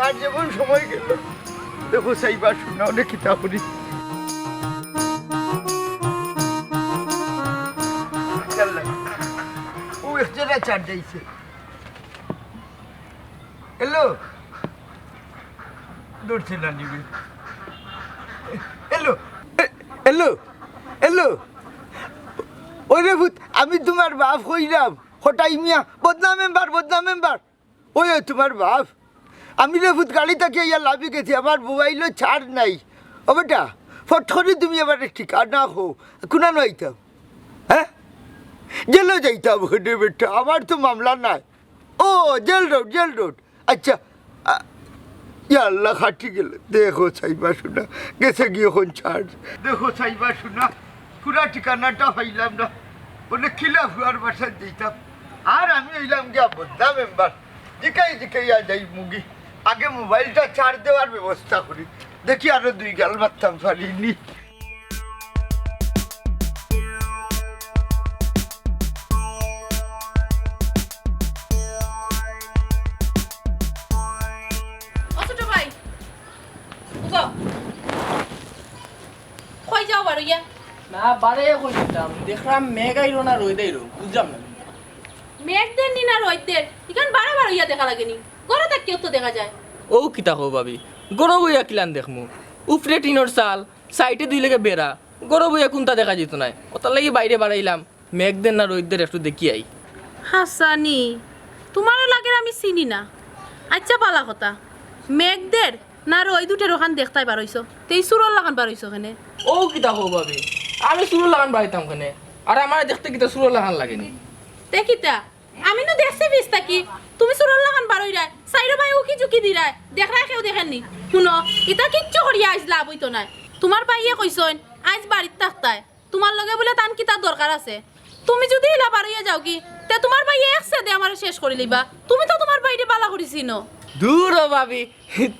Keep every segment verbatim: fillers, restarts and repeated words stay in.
আর যেমন সময় গেল, দেখো সাইবা শুনা অনেক কিতা করি। ইয়াল্লা, ও এক জোড়া চার্জ আইছে। হ্যালো, দূর ছিল নিবি। Hello, hello, hello. ওরে ভূত, আমি তোমার বাপ কইলাম, কটাই মিয়া, বদনাম মেম্বার, বদনাম মেম্বার। ওই, ওই তোমার বাপ। আমি রে ভূত গাড়ি থাকি ইয়া লাভি গেছি, আমার মোবাইলও চার্জ নাই। ও বেটা, ফট করি তুমি আমার ঠিকানা কও, কুনানো আইতাম? হ্যাঁ, জেলো যাইতাম ওখানে বেটা, আমার তো মামলা নাই। ও, জেল রোড, জেল রোড। আচ্ছা, আ, ইয়া আল্লাহ, খাটি গেল। দেখো সাইবা শুনা, গেছে গিয়ে এখন চার্জ। দেখো সাইবা শুনা, পুরা ঠিকানাটা পাইলাম না। বলে কিলা ফুয়ার বাসায় দিতাম। আর আমি হইলাম গিয়া বদনাম মেম্বার। জিকাই জিকাই আর যাই মুগি। আগে মোবাইলটা চার্জ দেওয়ার ব্যবস্থা করি। দেখি আরো দুই গাল মারতাম পারিনি। ও ছোট ভাই, উঠো। কই যাও বারইয়া? না, বারে কই দিতাম। দেখলাম মেঘ আইলো না রইদ আইলো, বুঝলাম না। মেঘ দের নি না রইদ দের, ইখান বারে বারইয়া দেখা লাগে নি। ঘরো থাকিও তো দেখা যায়। ও কিতা কও ভাবি, ঘরো বইয়া কিলান দেখমু? উপরে টিনর চাল, সাইডে দুই লেগে বেড়া, ঘরো বইয়া কুনতা দেখা যেত নায়। ওটার লাগি বাইরে বাড়াইলাম, মেঘ দের না রইদ দের একটু দেখি আই। হাসানি, তোমারও লাগের আমি চিনি না। আচ্ছা, বালা কথা, মেঘ দের না রইদ উঠের ওখান দেখতায় বারইছো, তে ই চুরর লাখান বারইছো কেনে? ও কিতা কও ভাবি, আমি চুরর লাখান বারইতাম কেনে? আর আমারে দেখতে কিতা চুরর লাখান লাগে নি? তে কিতা, আমি নু দেখছি পিছ থাকি, তুমি চুরর লাখান বারইরায়, চাইরো বায় উকি ঝুকি দিরায়, দেখরায় কেউ দেখের নি। হুনো, ইতা কিচ্ছু করিয়া আইজ লাভ অইতো নায়। তোমার বাইয়ে কইছইন আইজ বাড়িত থাকতায়, তোমার লগে বুলে তান কিতা দরকার আছে। তুমি যুদি ইলা বারইয়া যাওগি, তে তোমার বাইয়ে এক ছেদে আমারে শেষ করিলিবা। তুমি তো তোমার বাইরে বালা করি চিনো। দূর ও ভাবি,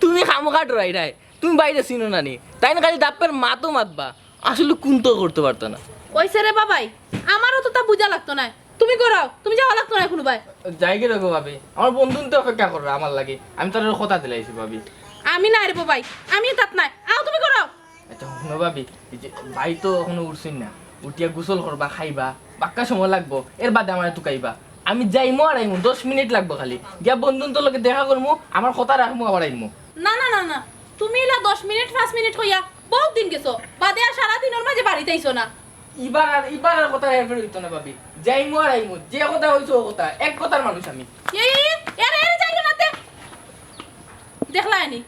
তুমি খামোখা ডরাইরায়, তুমি বাইরে চিনো না নি। তাইন খালি দাপ্পের মাতো মাতবা, আসলে কুন্তা করতো পারতা না। ওইছে রে বাবাই, আমারও তো তা বুঝা লাগতো নায়। তুমি ঘরো আও, তুমি যাওয়া লাগতো নায় কুনুবায়। যাইগি রে গো ভাবি, আমার বন্ধুন্তে অপেক্ষা কররা আমার লাগি, আমি তারারে কথা দিলাইছি ভাবি। আমি নায় রে বাবাই, আমি তাত নায়। আও তুমি ঘরো আও। আচ্ছা, হুনো ভাবি, এই যে ভাই তো এখনো উঠছইন না, উঠিয়া গোসল করবা, খাইবা, বাক্কা সময় লাগবো, এর বাদে আমারে তুকাইবা। আমি যাইমু আর আইমু, দশ মিনিট লাগবো খালি। গিয়া বন্ধুন্তর লগে দেখা করমু, আমার কথা রাখমু, আবার আইমু। না, না, না, না, তুমি ইলা দশ মিনিট, পাঁচ মিনিট কইয়া বউত দিন গেছো, বাদে আর সারা দিনর মাঝে বাড়িত আইছো না। ইবার আর, ইবার আর কথা হেরফের অইতো না ভাবি, যাইমু আর আইমু, যে কথা কইছো ও কথা, এক কথার মানুষ আমি। এই, এই, এই, এরে, এরে, যাইও না তে। দেখলায়নি,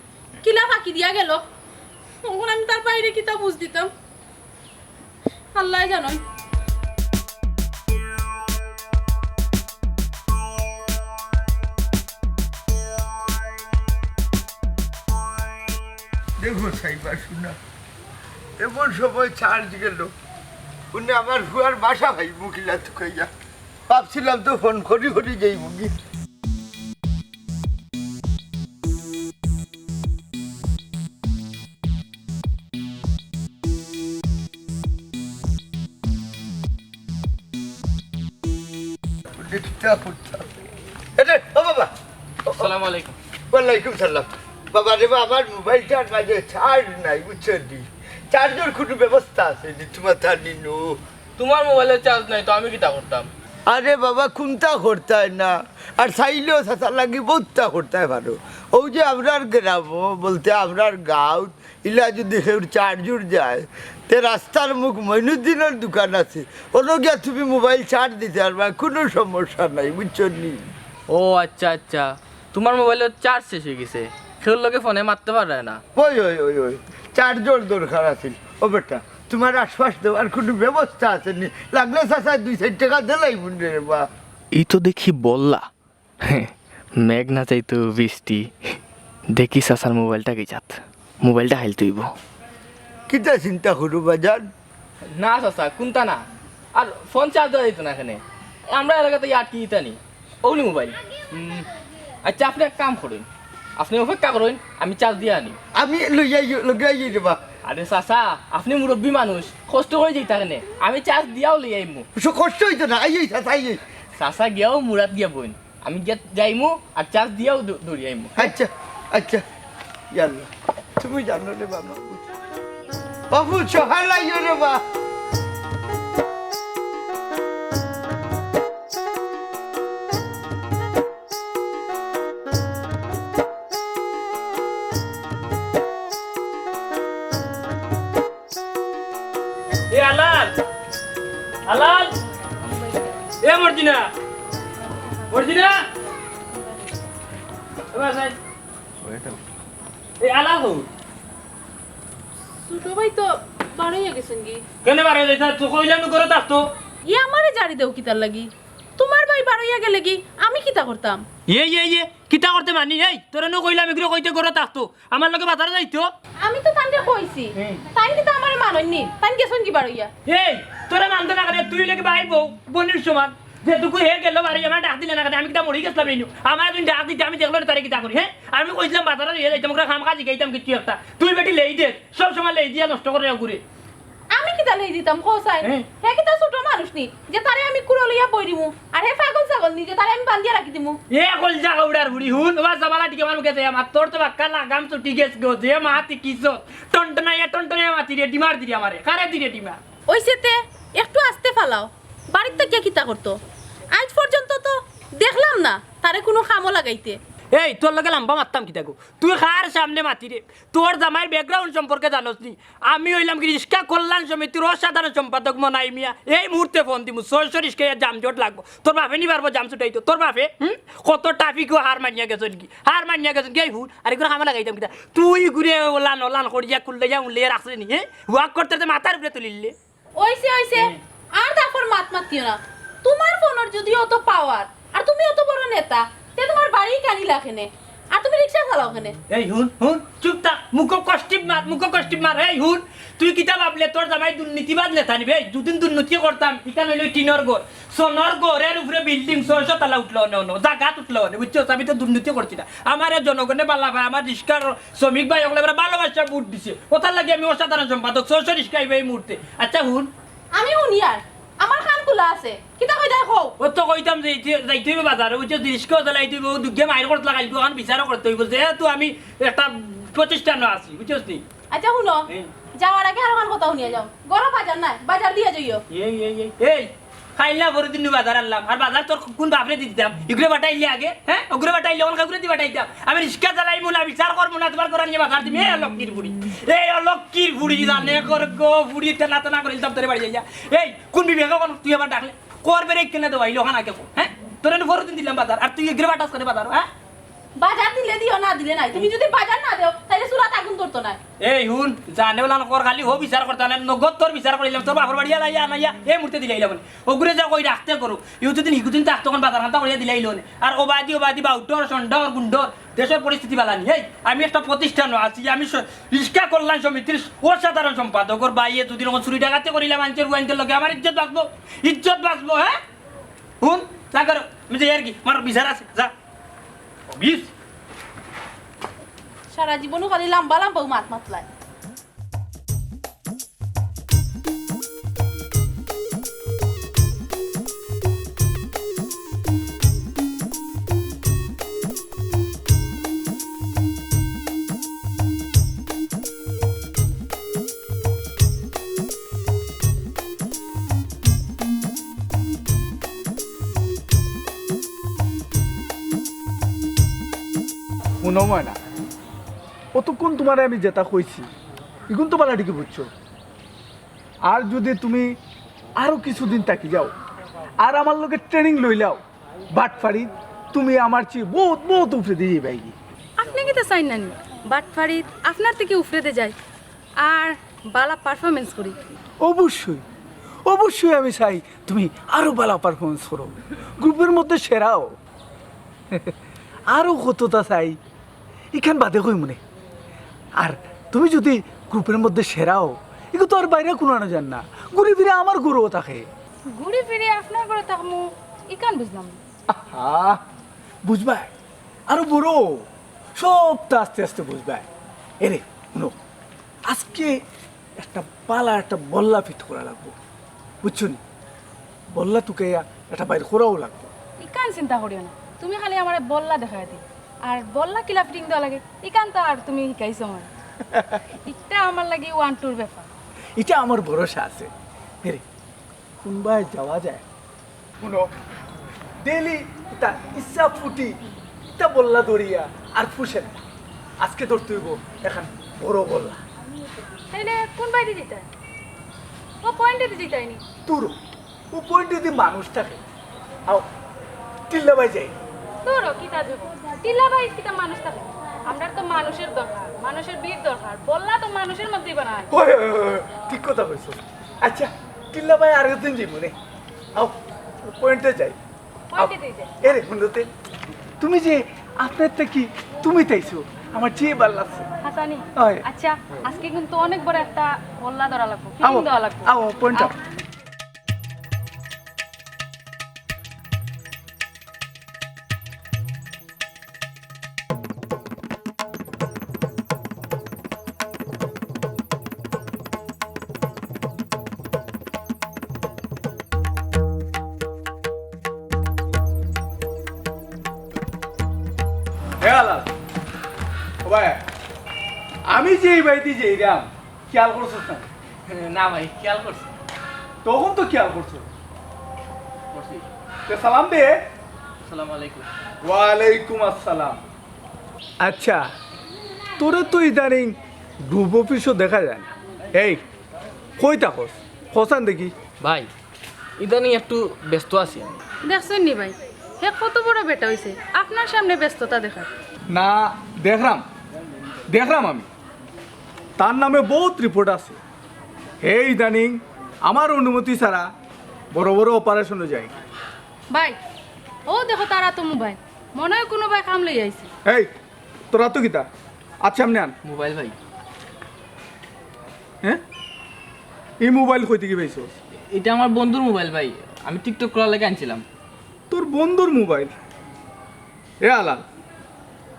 কিলা ফাঁকি দিয়া গেল। অখন আমি তার বাইরে কিতা বুঝ দিতাম, আল্লায় জানইন। দেখো সাইবা শুনা, এমন সময় চার্জ গেল, উনি আমার ফুয়ার বাসা ভাই মুখিলা তুকাইয়া। ভাবছিলাম তো ফোন করি করি যাইমুগি। দেখতা করতাম। এরে, ও বাবা। আসসালামু আলাইকুম। ওয়ালাইকুম সালাম। বাবা রে বাবা, আমার মোবাইলটার মাঝে চার্জ নাই, বুঝছো নি? চার্জর কোনো ব্যবস্থা আছে নি তোমার তার নিনো? তোমার মোবাইলর চার্জ নাই তো আমি কিতা করতাম? আরে বাবা, কুন্তা করতায় না, আর চাইলেও চাচার লাগি বউততা করতায় পারো। অউ যে আমরার গ্রামো, বলতে আমরার গাঁওত, ইলা যুদি কেউর চার্জ উড়ি যায়, তে রাস্তার মুখ মইনুদ্দিনর দোকান আছে, অনো গিয়া তুমি মোবাইল চার্জ দিতায় পারবায়, কোনো সমস্যা নাই, বুঝছো নি? ও আচ্ছা আচ্ছা, তোমার মোবাইলর চার্জ শেষ অইগেছে, কেউর লগে ফোনে মাততে পাররায় না। ওই, ওই, ওই, ওই, চার্জর দরকার আছিল। ও বেটা, তোমার আশপাশ দেওয়ার কোনো ব্যবস্থা আছে নি? লাগলে চাচায় দুই চাইর টেকা দিলাইমুনে রে বা। ই তো দেখি বল্লা। মেঘ না চাইতো বৃষ্টি, দেখি চাচার মোবাইলটা কিজাত, মোবাইলটা হাইলতে অইবো। কিতা চিন্তা করো বাজান? না চাচা, কুন্তা না, আর ফোন চার্জ দেওয়া যাইতো না কেনে, আমরা এলাকাত আটকি দিতা নি। অউ নি মোবাইল। উম, আচ্ছা, আপনে এক কাম করইন, আপনে অপেক্ষা করইন, আমি চার্জ দিয়া আনি। আমি লইয়া আই, লগে আই রে বা। আরে চাচা, আপনে মুরব্বি মানুষ, কষ্ট করি যাইতা কেনে, আমি চার্জ দিয়াউ লইয়া আইমু। স-, কষ্ট অইতো না, আই, আই, চাচা, আই, আই। চাচা গিয়াউ মুড়াত গিয়া বইন, আমি গিয়া যাইমু আর চার্জ দিয়াউ দৌ-, দৌড়ি আইমু। আচ্ছা। আচ্ছা, ইয়াল্লা, তুমি জানো রে বাবা। বাবু, সহায় লাগিও রে বা। এ আলাল, আলাল, এ মর্জিনা, মর্জিনা, এ বাসায়। এ আলাল কই? ছোট ভাই তো বারইয়া গেছইন গি। কেনে বারইয়া যাইতা? তো কইলাম তো ঘরো থাকতো। ই আমারে জাড়ি দেও কিতার লাগি? তোমার ভাই বারইয়া গেলে গি আমি কিতা করতাম? ইয়ে, ইয়ে, ইয়ে, কিতা করতে মানি? এই, তোরে নু কইলাম এগুরে কইতে ঘরো থাকতো। আমার লগে বাজারে যাইতো। আমি তো তানরে কইছি। হুম। তাইন কিতা আমারে মানইন নি? তাইন গেছইন গি বারইয়া? এই, তোরে মানতো না কেনে? তুই লাগে ভাই বউ, বইনর সমান। যেটুকু হে গেল বারইয়া, আমারে ডাক দিলে না কেনে? আমি কিতা মরি গেছলাম এইনু? আমারে যদি ডাক দিতে, আমি দেখলো না তারে কিতা করি, হ্যাঁ? আমি কইছিলাম বাজারে লইয়া যাইতাম, ওগুলো খামখা জিগাইতাম কিচ্ছু একটা। তুই বেটি লেই দে, সব সময় লেই দিয়া নষ্ট করে ঘুরে। আমি কিতা লেই দিতাম, কও চাই? হ্যাঁ। হে কিতা ছোট মানুষ নি, যে তারে আমি কুলো লইয়া বইরিমু? আর হে পাগল ছাগল নি, যে তারে আমি বান্ধিয়া রাখি দিমু? এ কলজা হাওড়ার বুড়ি, হুন, ওবা জামালা টিকে আমার মুখে যাইয়া মাত, তোর তো বাক্কা লাগাম ছুটি গেছ গো, যে মাত ইকিছ, টনটনাইয়া, টনটনাইয়া মাতি রে, ডিমার দিরে আমারে, কারে দিরে ডিমার? ওইসে তে, একটু আস্তে ফালাও, বাড়িত থাকিয়া কিতা করতো? আইজ পর্যন্ত তো দেখলাম না তারে কুনু কামো লাগাইতে। এই, তোর লগে লাম্বা মাততাম কিতা গো? তুই কার সামনে মাতি রে? তোর জামাইর background সম্পর্কে জানোস নি? আমি অইলাম গি রিক্সা কল্যাণ সমিতির অসাধারণ সম্পাদক মনাই মিয়া। এই মুহূর্তে ফোন দিমু, ছয়শো রিক্সায় জামজট লাগবো। তোর বাপে নি পারবো জাম ছুটাইতো? তোর বাপে? হুম? কত ট্রাফিকও হার মানিয়া গেছইন গি, হার মানিয়া গেছইন গি। এই হুন, আর এগুলো কামো লাগাইতাম কিতা? তুই ঘুরে ওলা নলান করিয়া কুল্লাইয়া উল্লে রাখছে নি, হ্যাঁ? Walk করতে করতে মাথার উপরে তুলিলে। ওইসে, ওইসে, হুম। আর তারপর মাত মাতিও না। তোমার ফোনর যদি অত power, আর তুমি অত বড় নেতা, তে তোমার বাড়ি কানি লাখেনে, আর তুমি রিক্সা চালাও কেনে? এই হুন, হুন, চুপ থাক, মুখো কষ্টিপ মার, মুখো কষ্টিপ মার। এই হুন, তুই কিতা ভাবলে তোর জামাই দুর্নীতিবাজ নেতা নিবে? এই দুদিন দুর্নীতি করতাম, ইখান অইলো টিনর ঘর, সোনার ঘর, এর উপরে building, ছয়শো তালা উঠলো অনে, অনে, জাগাত উঠলো অনে, বুঝছো? আমি তো দুর্নীতি করছি না। আমারে জনগণে বালা পায়, আমার রিক্সার শ্রমিক ভাই অকলে এবারে ভালোবাসা ভোট দিছে। ওটার লাগি আমি অসাধারণ সম্পাদক, ছয়শো রিক্সা আইবে এই মুহূর্তে। আচ্ছা হুন। আমি হুনি আর, আমার কান খোলা আছে। কিতা কই দেখো? ও তো কইতাম যে ইতে যাইতে অইবো বাজারে, ওই যে রিক্সাও চালাইতে অইবো, দুগে মাইর করতে লাগাইল, অখন বিচারও করতে অইবো। যেহেতু আমি একটা প্রতিষ্ঠানও আছি, বুঝছস নি? আচ্ছা হুনো, এই। যাওয়ার আগে আর আমার কথা হুনিয়া যাও। ঘরো বাজার নাই, বাজার দিয়া যাইও। এই, এই, এই, এই, খাইল না পরদিন নু বাজার আনলাম। আর বাজার তোর কোন বাপরে দি দিতাম? ইগুরে বাটাইলে আগে, হ্যাঁ? ওগুরে বাটাইলে অনকা করে দি বাটাইতাম। আমি রিক্সা চালাইমু না, বিচার করমু না, তোমার ঘরো নিয়া বাজার দিমু। এই অলক্ষীর বুড়ি। এই অলক্ষীর বুড়ি জানে কর গো, বুড়ি টানা টানা করে দিতাম তোরে বাড়ি যাইয়া। এই কোন বিবেকে কোন তুই আবার ডাকলে? কর বেরে কেনে দেওয়া ইলো খানা কে কো, হ্যাঁ? তোরে নু পরদিন দিলাম বাজার, আর তুই ইগুরে বাটাস করে বাজার, হ্যাঁ? বাজার দিলে দিও, না দিলে নাই। তুমি যদি বাজার না দেও, তাইলে চুলাত আগুন ধরতো নায়। এই হুন, জানে ওলা কর, খালি হো বিচার করতে না, নগদ তোর বিচার করিলাম, তোর বাপর বাড়ি আলাইয়া আনাইয়া, এই মুহূর্তে দিলাইলাম। ওগুরে যা কই রাখতে করো, ইউ যদি হিগুদিন থাকতো, তখন বাজার খান্তা করিয়া দিলাইলো নে। আর ওবাদি, ওবাদি, বাউটর, সন্ডর, গুন্ডর, দেশর পরিস্থিতি বালা নি। এই, আমি একটা প্রতিষ্ঠানও আছি, আমি স-, রিক্সা কল্যাণ সমিতির অসাধারণ সম্পাদক। ওর বাইয়ে যদি তখন চুরি ডাকাতি করিলাম, আনছে রুয়াইনতে লগে, আমার ইজ্জত বাঁচবো, ইজ্জত বাঁচবো, হ্যাঁ? হুন, যা করো, আমি যাই আর কি, আমার বিচার আছে, যা। অফিস। সারা জীবনও খালি লাম্বা লাম্বা মাত মাতলায়। হুনো ময়না, অতক্ষণ তুমারে আমি যেতা কইছি, ইগুন তো বালা ঠিকই বুঝছো। আর যদি তুমি আরো কিছুদিন থাকি যাও, আর আমার লগে training লইলাও, বাটফারি, তুমি আমার চেয়ে বহুত, বহুত উপরে দিয়া যাইবায়গি। আপনে কিতা চাইন না নি? বাটফারিত আপনার থাকি উপরে দিয়া যাই, আর বালা performance করি। অবশ্যই, অবশ্যই আমি চাই তুমি আরো বালা performance করো, গ্রুপর মধ্যে সেরা অও। আরো কততা চাই, ইখান বাদে কইমুনে। আর তুমি যদি গ্রুপর মধ্যে সেরা অও, ইগু তো আর বাইরে কুনানো যার না, ঘুরি ফিরি আমার ঘরো থাকে। ঘুরি ফিরি আপনার ঘরো থাকমু, ইখান বুঝলাম না। আহা, বুঝবায়, আরো বড়, সবতা আস্তে আস্তে বুঝবায়। এরে, হুনো, আজকে একটা বালা একটা বল্লা fit করা লাগবো, বুঝছো নি? বল্লা তুকাইয়া একটা বাইর করাও লাগবো। ইখান চিন্তা করিও না, তুমি খালি আমারে বল্লা দেখাই দিও। আর বল্লা কিলা ফিটিং দেওয়া লাগে, ইখান তো আর তুমি হিকাইছো আমারে। ইটা আমার লাগি ওয়ান টুর ব্যাপার। ইটা আমার ভরসা আছে। হেরে, কুনবায় যাওয়া যায়? হুনো, ডেইলি ইতা ইচ্ছা ফুটি, ইতা বল্লা ধরিয়া আর ফুষে না। আজকে ধরতে অইবো এখান বড় বল্লা। তাইলে কুনবায়দি যাইতায়? ও পয়েন্টেদি যাইতায়নি? তোর ও পয়েন্টেদি মানুষ থাকে। আও, টিল্লাবায় যাই। তোর কিতা দেব? টিল্লাবায় কিতা মানুষ থাকে? আমরার তো মানুষের দরকার, মানুষের ভিড় দরকার। বল্লা তো মানুষের মধ্যেই বানায়। ওই, ওই, ওই, ওই, ঠিক কথা কইছো। আচ্ছা, টিল্লাবায় আরেকদিন যাইমু নে। আও, পয়েন্টে যাই। পয়েন্টে দিয়ে যাই। এরে, বন্ধুতে, তুমি যে আপনার থাকি তুমি তাইছো, আমার যে ভালা লাগছে। হাসানি। ওই। আচ্ছা, আজকে কিন্তু অনেক বড় একটা বল্লা ধরা লাগবো, আও, ফিটিং দেওয়া লাগবো। আও, পয়েন্ট আও। আও। এ আলাল, ও ভাই, আমি যে এই বাড়িতে যাইরাম, খেয়াল করছস না? না ভাই, খেয়াল করছি। তখন তো খেয়াল করছস। করছি। তে সালাম দে। আসসালামু আলাইকুম। ওয়ালাইকুম আসসালাম। আচ্ছা, তোরে তো ইদানিং গ্রুপ অফিসও দেখা যায় না। এই, কই থাকস? কছান দেখি। ভাই, ইদানিং একটু ব্যস্ত আছি আমি। দেখছইন নি ভাই, হে কত বড় বেটা অইছে, আপনার সামনে ব্যস্ততা দেখার। না, দেখরাম, দেখরাম আমি। তার নামে বহুত রিপোর্ট আছে। হে ইদানিং আমার অনুমতি ছাড়া বড় বড় অপারেশনো যায়। ভাই, ও দেখো তারা তো মোবাইল, মনে হয় কুনুবায় কাম লই আইছে। এই, তোরা তো কিতা? আচ্ছা, সামনে আন। মোবাইল ভাই। হ্যাঁ? এই মোবাইল কই থাকি পাইছস? এটা আমার বন্ধুর মোবাইল ভাই, আমি টিকটক করার লাগি আনছিলাম। তোর বন্ধুর মোবাইল? এ আলাল,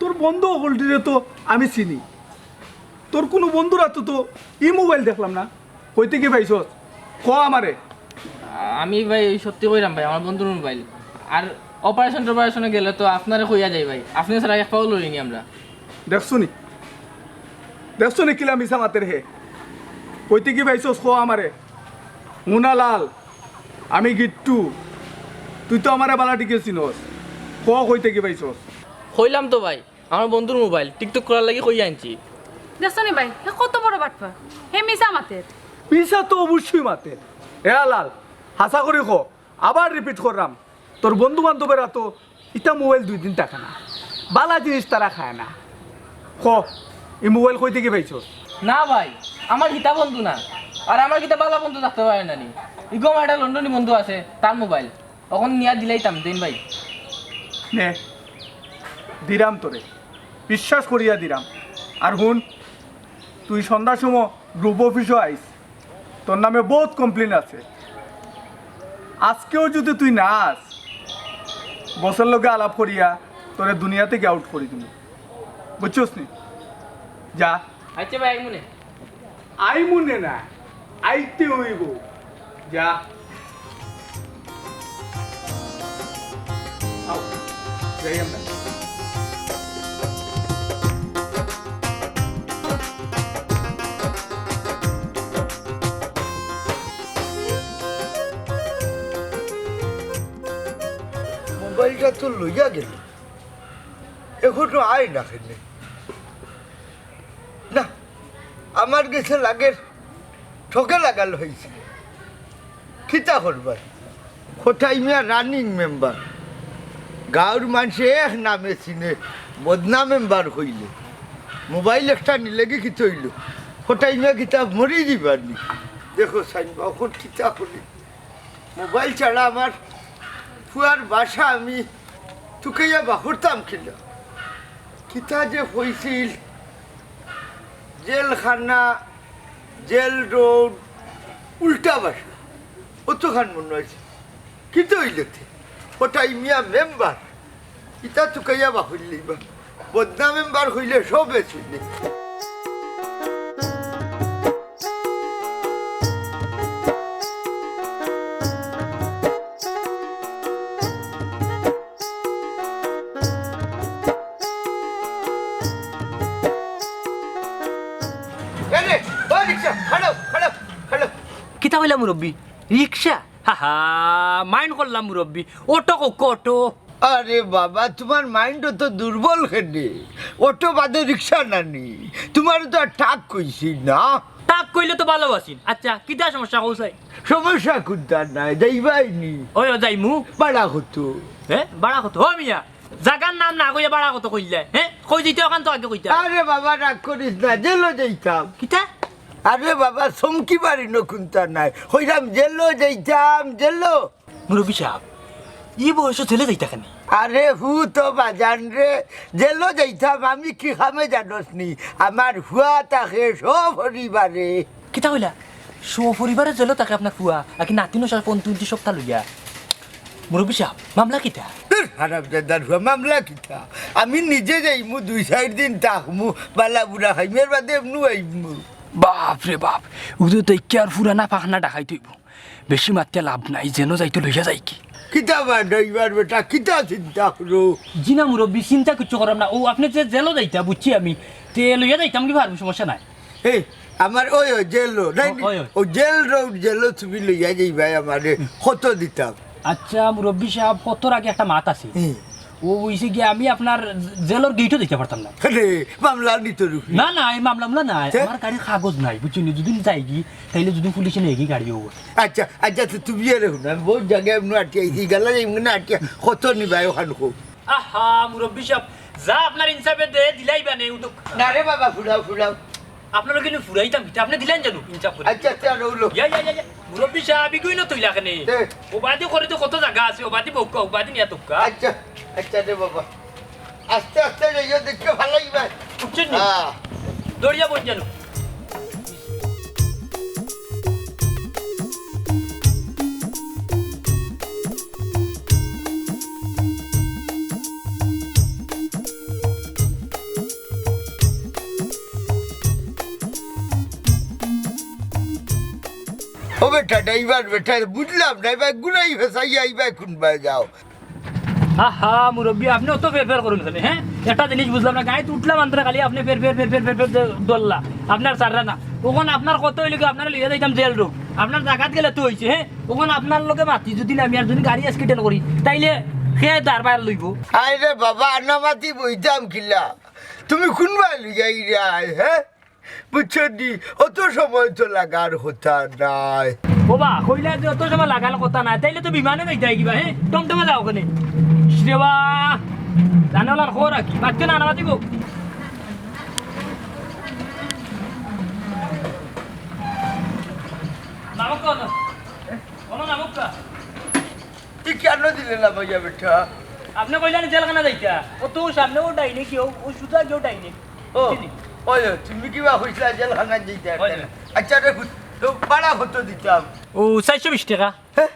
তোর বন্ধু অকলটিরে তো আমি চিনি। তোর কুনু বন্ধুর আতো তো ই মোবাইল দেখলাম না। কই থাকি পাইছস? ক আমারে। আমি ভাই, ওই সত্যি কইরাম ভাই, আমার বন্ধুর মোবাইল। আর অপারেশন টপারেশনে গেলে তো আপনারে কইয়া যাই ভাই, আপনি ছাড়া এক পাও লড়িনি আমরা। দেখছো নি? দেখছো নি কিলা মিছা মাতের হে? কই থাকি পাইছস ক আমারে। হুন আলাল, আমি গিট্টু, তুই তো আমারে ভালা ঠিকে চিনস। ক কই থাকি পাইছস? কইলাম তো ভাই, আমার বন্ধুর মোবাইল, টিকটক করার লাগি কইয়া আনছি। দেখছো নি ভাই, হে কত বড় বাটপার, হে মিছা মাতের। মিছা তো অবশ্যই মাতের। এ আলাল, হাছা করি ক, আবার রিপিট কররাম, তোর বন্ধু বান্ধবের আতো ইতা মোবাইল দুই দিন থাকে না, ভালা জিনিস তারা খায় না। ক, ই মোবাইল কই থাকি পাইছস? না ভাই, আমার হিতা বন্ধু না, আর আমার কিতা ভালা বন্ধু থাকতে পারে না নি? ইগো আমার একটা লন্ডনী বন্ধু আছে, তার মোবাইল। অখন নিয়া দিলাইতাম, দেইন ভাই। নে, দিরাম তোরে, বিশ্বাস করিয়া দিরাম। আর হুন, তুই সন্ধ্যার সময় গ্রুপ অফিসও আইস, তোর নামে বহুত কমপ্লেন আছে। আজকেও যদি তুই না আস, বসের লগে আলাপ করিয়া তোরে দুনিয়া থাকি আউট করি দিমু, বুঝছস নি? যা। আচ্ছা ভাই, আইমুনে। আইমুনে না, আইতে অইবো। যা। আও, যাই আমরা। মোবাইলটা তো লইয়া গেল, এখনো আয় না কেনে? না, আমার গেছে লাগের ঠকে লাগাল অইছে। কিতা করবায়? কটাই মিয়া রানিং মেম্বার, গাঁওর মানষে এক নামে চিনে, বদনা মেম্বার কইলে। মোবাইল একটা নিলেগি কিতা অইলো? কটাই মিয়া কিতা মরি যিবানি? দেখো সাইন বা, অখন কিতা করি? মোবাইল ছাড়া আমার ফুয়ার বাসা আমি তুকাইয়া বাহুরতাম কিলা? কিতা যে অইছিল, জেলখানা, জেল রোড, উল্টা বাসা, অতখান মনো অইছে। কিতা অইলো তে? কটাই মিয়া মেম্বার, ইতা তুকাইয়া বাহুরলিবা। বদনা মেম্বার কইলে সবে চিনে। মুরব্বি, রিক্সা? হা হা, মাইন্ড করলাম মুরব্বি। অটো কউক্কা, অটো। আরে বাবা, তুমার মাইন্ড অতো দুর্বল কেনে? অটো বাদে রিক্সা নানি? তুমারে তো আর টাক কইছি না। টাক কইলে তো ভালা আছিল। আচ্ছা, কিতা সমস্যা কও চাই? সমস্যা কুন্তা নাই, যাইবায় নি? অয়, অয়, যাইমু। ভাড়া কত? হে, ভাড়া কত? ও মিয়া, জাগার নাম না কইয়া ভাড়া কত কইলায়? হে, কই যাইতায় অখান তো আগে কইতায়। আরে বাবা, রাগ করিস না, জেলো যাইতাম। কিতা? আরে বাবা, চমকিবার ইনো কুন্তা নাই। কইরাম জেলো যাইতাম, জেলো। মুরব্বি সাব, ই বয়সো জেলো যাইতা কেনে? আরে হুত বাজান রে, জেলো যাইতাম, আমি কি কামে জানোস নি? আমার ফুয়া থাকে সপরিবারে। কিতা কইলা? সপরিবারে জেলো থাকে আপনার ফুয়া, আর কি নাতিন অইছে পন-, পনত্রিশ সপ্তাহ লইয়া। মুরব্বি সাব, মামলা কিতা? ধুর, হারামজাদার ফুয়া, মামলা কিতা? আমি নিজে যাইমু, দুই চাইর দিন থাকমু, ভালা বুরা খাইমু, এর বাদে এমনু আইমু। বাপ রে বাপ, উদু তো কি আর ফুরানা ফাখনা ডাকাইত অইবো। বেশি মাতিয়া লাভ নাই, যেন যাইতো লইয়া যাইগি। কিতা বা ড্রাইভার বেটা, কিতা চিন্তা করো? জি না মুরব্বি, চিন্তা কিচ্ছু করাম না। অউ আপনে যে জেলো যাইতা, বুঝছি আমি, তে লইয়া যাইতাম কি পারমু, সমস্যা নাই। এ, আমার অয়, অয়, জেলো, নাই নি? অয়, অয়। অউ জেল রোড, জেলো তুমি লইয়া যাইবায় আমারে, কত দিতাম? আচ্ছা মুরব্বি সাব, কতর আগে একটা মাত আছে। হুম। অউ অইছে গিয়া, আমি আপনার জেলর গেইটো যাইতা পারতাম না। আরে, মামলা নিতো রুখি। না, না, এই মামলা মামলা নাই। তে? আমার গাড়ির কাগজ নাই, বুঝছইন নি? যদি যাইগি, তাইলে যদি পুলিশে নেয়গি গাড়ি অউ। আচ্ছা, আচ্ছা, তো তুমি আরে হুনো, আমি বউত জাগায় এমনে আটিয়া আইছি, গেলা যাইমু না আটিয়া, কত নিবায় অখান কও। আহা, মুরব্বি সাব, যা আপনার ইনসাফে দে, দিলাইবা নে, উঠুক। না রে বাবা, ফুরাও, ফুরাও। আপনারে কিনু ফুরাইতাম কিতা, আপনে দিলাইন জানু, ইনসাফ করি। আচ্ছা, আচ্ছা, রইলো। ইয়া, ইয়া, ইয়া, ইয়া। মুরব্বি সাব, ইগুইন থইলা কেনে? তে? অবাদি করে তো কত জাগা আছে, অবাদি বউক্কা, অবাদি নিয়া তউক্কা। আচ্ছা, আচ্ছা রে বাবা। আস্তে আস্তে যাইও, দেখিও ফালাইবায়। উঠছইন নি? হ্যাঁ। দড়িয়া বইন জানু। ও বেটা, ড্রাইভার বেটা, বুঝলাম না, এবার ঘুরাই ফেসাই আইবায় কুনবায় যাও। আহা, মুরব্বি, আপনে অত ফের ফের করইন কেনে, হে? একটা জিনিস বুঝলাম না, গাড়িত উঠলাম আন্তরা খালি আপনে ফের ফের ফের ফের ফের ফের দে-, দৌড়লা, আপনার সাররা না। অখন আপনার কথা অইলো কি, আপনারে লইয়া যাইতাম জেল রোড, আপনার জাগাত গেলে তো অইছে, হে? অখন আপনার লগে মাতি যদি না আমি আর যদি গাড়ি অ্যাক্সিডেন্ট করি, তাইলে কে দারবার লইবো? আরে বাবা, আনামাতি বইতাম কিলা? তুমি কুনবায় লইয়া আইরায়, হে? বুঝছো নি? অত সময় তো লাগার কথা নায়। ও বা, কইলা যে অত সময় লাগার কথা নায়, তাইলে তো বিমানে যাইতায় কিবা, হে? টমটমে যাও কেনে। ইশ রে বা, জানালার খবর আর কি? বাচ্চা না, না, বাচ্চা গো। নামক কত? বলো নামক কা? তুই কেন দিলে না ভাইয়া বেটা? আপনে কইলেন জেলখানা যাইতা। ও তো সামনে ও ডাইনে কি, ও, ও সুজা গিয়ে ডাইনে। ও, চিনি। ওই, ওই, তুমি কিবা কইছিলা জেলখানা যাইতা ওই, একটা? ওই। আচ্ছা রে, তো ভাড়া কত দিতাম? ও, চাইরশো বিশ টেকা। হ্যাঁ?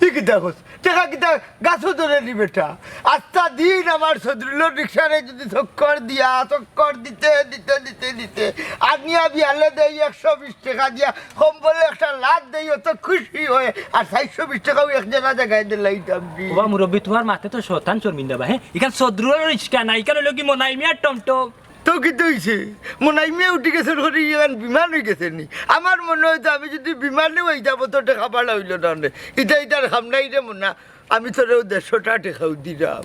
ই কিতা কস? টেকা কিতা গাছো ধরে নি বেটা? আস্তা দিন আমার সদরুলর রিক্সারে যদি চক্কর দিয়া, চক্কর দিতে, দিতে, দিতে, দিতে, আনিয়া বিয়ালে দেই একশো বিশ টেকা দিয়া, কম্বলে একটা লাত দেই, অত খুশি অয়। আর চাইরশো বিশ টেকাও এক জাগা জাগায় দিলাইতাম নি। ওবা মুরব্বি, তুমার মাতে তো শয়তান শর্মিন্দা বা, হে? ইখান সদরুলর রিক্সা না, ইখান অইলো কি মনাই মিয়ার টমটম। তো কিতা অইছে? মনাই মিয়া উঠি গেছইন করি ইখান বিমান অই গেছে নি? আমার মনো অয় তো আমি যদি বিমানেও আইতাম তো টেকা ভাড়া অইলো না নে। ইতা ইতার কাম নাই রে মনা, আমি তোরেও দেড়শো টেকা টেকাও দিরাম।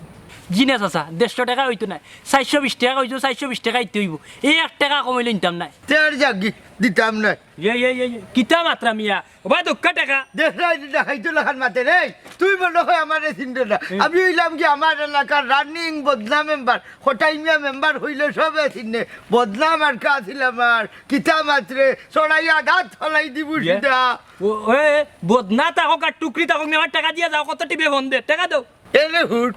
জি না চাচা, দেড়শো টেকা অইতো নায়, চাইরশো বিশ টেকা অইতো, চাইরশো বিশ টেকা দিতে অইবো। এই এক টেকা কমাইলে নিতাম নায়। তে আর যাগি, দিতাম নায়। ইয়ে, ইয়ে, ইয়ে, ইয়ে, কিতা মাতরা মিয়া? ওবা দক্কা টেকা। দেখ না, এই যে দেখাইতো লাখান মাতে রে। তুই মনো অয় আমারে চিনরে না। হুম। আমি অইলাম কি আমার এলাকার রানিং বদনা মেম্বার, কটাই মিয়া মেম্বার অইলে সবে চিনে। বদনা মার্কা আছিল আমার, কিতা মাতরে, চড়াইয়া দাঁত ফালাই দিমু ইয়ে। সিধা। ও, এ, বদনা থাকউক আর টুকরি থাকউক, আমার টেকা দিয়া যাও, কত টিপে ফোন দে, টেকা দেও। এরে হুট,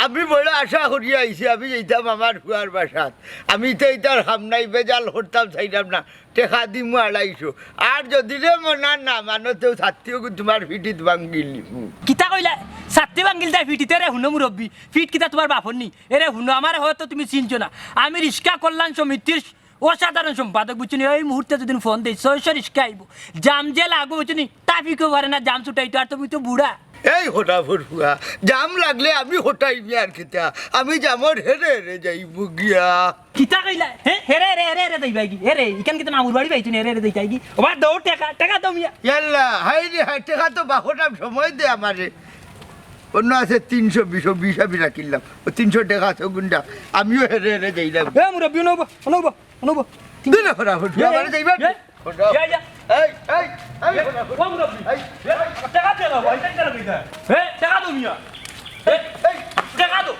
আমি বড় আশা করিয়া আইছি, আমি যাইতাম আমার ফুয়ার বাসাত। আমি তো ইতার কাম নাই, বেজাল করতাম চাইরাম না। টেকা দিমু আড়াইশো। আর যদি রে মনা না মানো, তেউ ছাত্তিও গু তুমার ফিটিত ভাঙ্গিলিমু। কিতা কইলা? ছাত্তি ভাঙ্গিল তাই ফিটিতে রে হুনো মুরব্বি। ফিট কিতা তুমার বাপর নি? এরে হুনো, আমারে হয়তো তুমি চিনছো না। আমি রিক্সা কল্যাণ সমিতির অসাধারণ সম্পাদক, বুঝছো নি? এই মুহূর্তে যদি ফোন দেই, ছয়শো রিক্সা আইবো। জাম যে লাগবো, বুঝছো নি? ট্রাফিকও পারে না জাম ছুটাইতো, আর তুমি তো বুড়া। এই হঠাৎ ফুয়া, জাম লাগলে আমি হটাই মিয়ার খেতা, আমি জামর হেরে হেরে যাইব গিয়া। কিতা কইলা? হে? হেরে, হেরে, হেরে, হেরে যাইবা কি? হেরে, ইখান কিতা মামুর বাড়ি পাইছো নি, হেরে, হেরে যাইতায় কি? ওবা, দেও টেকা, টেকা দেও মিয়া। ইয়াল্লা, হায় রে হায়, টেকা তো বাহটাম সময় দে আমারে। অন্য আছে তিনশো বিশ, ও বিশ আমি রাখিলাম। ও তিনশো টেকা আছে, গুন্ডা। আমিও হেরে হেরে যাইলাম। এ মুরব্বি, অনো বা, অনো বা, অনো বা। দিলে ফটাফট, এ, আমারে এ, যাইবা। এ, হঠাৎ। ইয়া, ইয়া। এই, এই, এই, এ, হঠাৎ। ও মুরব্বি। এই, এ, টেকা দে না, ভাই, টেকা দে না, ভাই। এ, টেকা দেও মিয়া। এ, এই। টেকা দেও।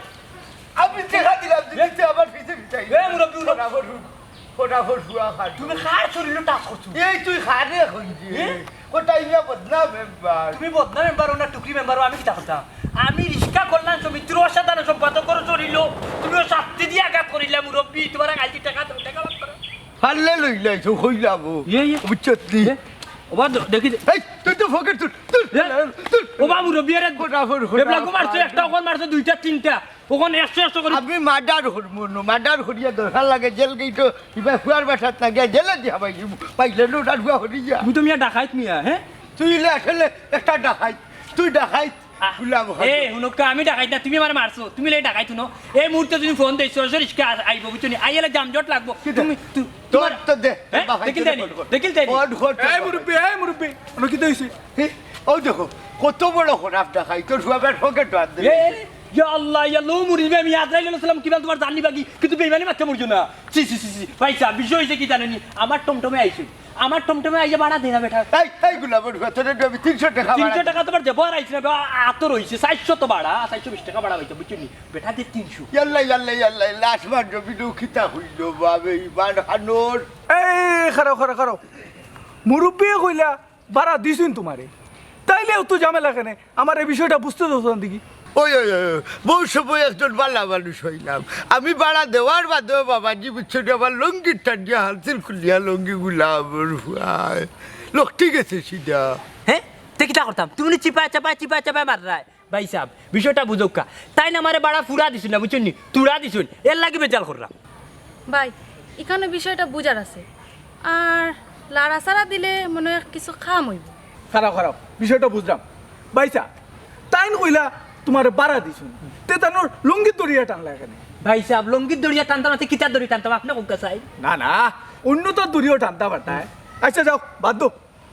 আমি টেকা দিলাম, দিতে আমার পিছে পিছে। এ, মুরব্বি, মুরব্বি। ফটাফট উঠ, ফটাফট ফুয়া খা। তুমি কার শরীরো touch করছো? এই তুই কারে কইলি? এ? ও তাই না বদনাম মেম্বার। তুমি বদনাম মেম্বার, ও না টুকরি মেম্বার, ও আমি কিতা করতাম? আমি রিক্সা কল্যাণ সমিতির অসাধারণ সম্পাদক করে চলিল, তুমি ও শাস্তি দিয়ে আঘাত করিলে মুরব্বি, তোমার কালকে টাকা দাও, টাকা বার করো। পারলে লইলাই তো কইলাম ও। ইয়ে, ইয়ে। বুঝছত নি? ইয়ে। ওবা দ-, দেখি দে। এই, তুই তো ফকির, তুই, তুই, ইয়ে। তুই। ওবা মুরব্বি, আরে ফটাফট, ফটাফট। এবলা ঘুমারছো, একটা ওখান মারছো, দুইটা, তিনটা। ওখান একশো একশো করি। আমি মার্ডার করমু নু, মার্ডার করিয়া দরকার লাগে জেল গেইটো, ইবা ফুয়ার বাসাত না গিয়া জেলে দিয়া পাই দিমু। পাইলে নু ওটার ফুয়া করিয়া। তুমি তো মিয়া ডাকাইত মিয়া, হে? তুই ইলে আসলে একটা ডাকাইত, তুই ডাকাইত। আহ, গুলাম হক। এ, হুনক্কা, আমি ডাকাইত না, তুমি আমারে মারছো, তুমি লে ডাকাইত হুনো। এই মুহূর্তে তুমি ফোন দেইছো, সরাসরি রিক্সা আ-, আইবো, বুঝছো নি? আইলে যানজট লাগবো। কিতা? তুমি, তু-, তোর তোমার, তো দে, হে? বাহাই দেখিল দে, তাইনি, ফোন কর। দেখিল তাইনি। ফোন কর, দেখি তাইনি। হে? ওই দেখো, কত বড় খরাপ ডাকাইত, তোর ফুয়া বেটার পকেটো আত দে। এ, ইয়া আল্লাহ, ইয়া আল্লাহ, ও মুরব্বি, আমি আজরাইল আলাইহিস সালাম কিবা তোমার জান নিবা কি? কিন্তু বেইমানি মারতে মরছো না। ছি, ছি, ছি, ছি। ভাই সাহেব, বিষয় হইছে কি জানো নি? আমার টমটমে আইছে। আমার টমটমে আইয়া ভাড়া দেয় না বেটা। এই, এই গুলামের ভেতরে আমি তিনশো টাকা ভাড়া তিনশো টাকা তোমার দেবো আর আইছে না, বে-, আ-, আতো রইছে, চাইরশো তো ভাড়া, চাইরশো বিশ টাকা ভাড়া হইতো, বুঝছো নি? বেটা দে তিনশো। ইয়াল্লা, ইয়াল্লা, ইয়াল্লা, ইয়াল্লা, আসমান জমিন উখিতা হইল, বাবে ইমান হানোর। এই, খাড়াও, খাড়াও, খাড়াও। মুরব্বিয়ে কইলা, ভাড়া দিছইন তোমারে, তাইলে অত ঝামেলা কেনে? আমার এই বিষয়টা বুঝতে দেও না দেখি। ওই, ওই, ওই, ওই, বউ সবই একজন বালা মানুষ হইলাম। আমি ভাড়া দেওয়ার বাদেও বাবাজি বুঝছো নি, আমার লুঙ্গির টান দিয়া হালসিল খুলিয়া লুঙ্গি গুলাম ফুয়ায়। লোক ঠিক আছে সিধা। হ্যাঁ? তে কিতা করতাম? তুমি নি চিপায় চাপায়, চিপায় চাপায় মাররায়। ভাই সাহেব, বিষয়টা বুঝউক্কা। তাইন আমারে ভাড়া ফুরা দিছইন না, বুঝছইন নি? তুরা দিছইন। এর লাগি বেজাল কররাম। ভাই, ইখানো বিষয়টা বুঝার আছে। আর লাড়াচাড়া দিলে মনে হয় কিছু কাম অইবো। খাড়াও, খাড়াও, বিষয়টা বুঝলাম। ভাই সাহেব, তাইন কইলা তোমারে ভাড়া দিছইন। তে তানর লুঙ্গির দড়িয়া টানলা কেনে? ভাই সাহেব, লুঙ্গির দড়িয়া টানতাম না, তে কিতার দড়ি টানতাম? আপনে কউক্কা চাই। না, না, অন্য তো দড়িও টানতা পারতায়। আচ্ছা, যাও, বাদ দেও।